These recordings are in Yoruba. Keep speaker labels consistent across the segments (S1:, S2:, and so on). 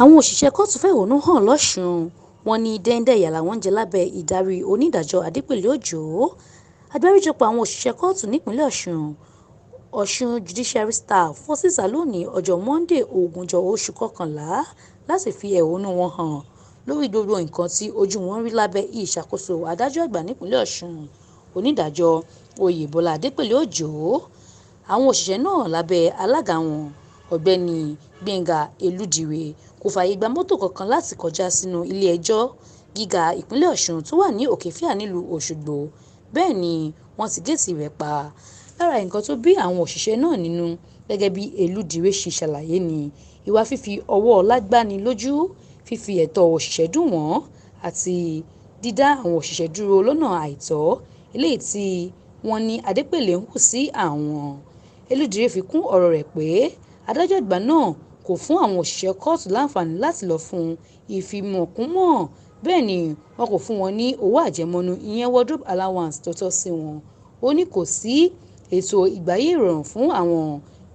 S1: Àwọn òṣìṣẹ́ kóòtù fẹ̀hónú hàn lọ́sùn, wọn ní dẹ́ńdé ìyà làwọn ń jẹ lábẹ́ ìdarí onídàájọ́ Adépèlé Òjó. Àgbáríjọpọ̀ àwọn òṣìṣẹ́ kóòtù nípìnlẹ̀ Ọ̀ṣun, Ọ̀ṣun Judiciary Staff, fọ́n síta lónìí ọjọ́ Monde ogúnjọ́ oṣù kọkànlá láti fi ẹ̀hónú wọn hàn lórí gbogbo nǹkan tí ojú wọn rí lábẹ́ ìṣàkóso adájọ́ àgbà nípìnlẹ̀ Ọ̀ṣun, onídàájọ́ Oyèbọ́lá Adépèlé Òjó. Àwọn òṣìṣẹ́ náà lábẹ́ alága wọn, Ọ̀gbẹ́ni Gbénga Elúdire, kò fààyè gba mọ́tò kankan láti kọjá sínú ilé-ẹjọ́ gíga ìpínlẹ̀ Ọ̀ṣun tó wà ní Òkè-Fíà nílùú Òṣogbo, bẹ́ẹ̀ ni wọ́n ti géètì rẹ̀ pa. Lára nǹkan tó bí àwọn òṣìṣẹ́ náà nínú gẹ́gẹ́ bí Elúdire ṣe ṣàlàyé ni ìwà fífi ọwọ́ ọlá gbani lójú, fífi ẹ̀tọ́ òṣìṣẹ́ dù wọ́n àti dídá àwọn òṣìṣẹ́ dúró lọ́nà àìtọ́ eléyìí tí wọ́n ní Adépèlé ń hù sí àwọn. Elúdire fi kún ọ̀rọ̀ rẹ̀ pé adájọ́ àgbà náà kò fún àwọn òṣìṣẹ́ kóòtù láǹfààní láti lọ fún ìfikùnlukùn, bẹ́ẹ̀ ni wọn kò fún wọn ní owó àjẹmọ́nú ìyẹn wardrobe allowance tó tọ́ sí wọn. Ó ní kò sí ètò ìgbáyé-ìrọ̀rùn fún àwọn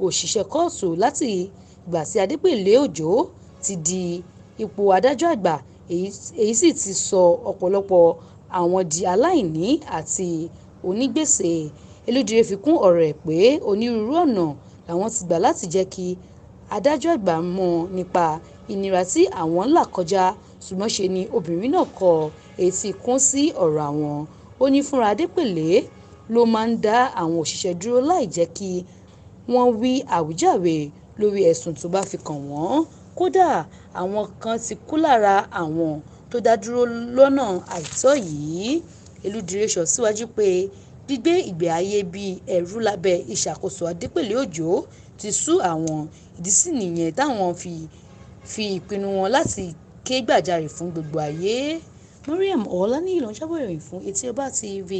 S1: òṣìṣẹ́ kóòtù láti ìgbà tí Adépèlé Òjó ti di ipò adájọ́ àgbà, èyí sì ti sọ ọ̀pọ̀lọpọ̀ àwọn di aláìní àti onígbèsè. Elúdire fi kún ọ̀rọ̀ rẹ̀ pé onírúurú ọ̀nà làwọn ti gbà láti jẹ́ kí adájọ́ àgbà mọ̀ nípa ìnira tí àwọn ń là kọjá, ṣùgbọ́n ṣe ni obìnrin náà kọ etí ikún sí ọ̀rọ̀ àwọn. Ó ní fúnra Adépèlé ló máa ń dá àwọn òṣìṣẹ́ dúró láì jẹ́ kí wọ́n wí àwíjàre lórí ẹ̀sùn tó bá fi kàn wọ́n. Kódà àwọn kan ti kú lára àwọn tó dá dúró lọ́nà àìtọ́ yìí. Elúdire sọ síwájú pé gbígbé ìgbé ayé bíi ẹrú lábẹ́ ìṣàkóso Adépèlé Òjó ti sú àwọn, ìdí sì nìyẹn táwọn fi fi ìpinnu wọn láti ké gbàjarè fún gbogbo ayé. Mariam Ọláníyì ló ń jábọ̀ ìròyìn fún Etí Ọba TV.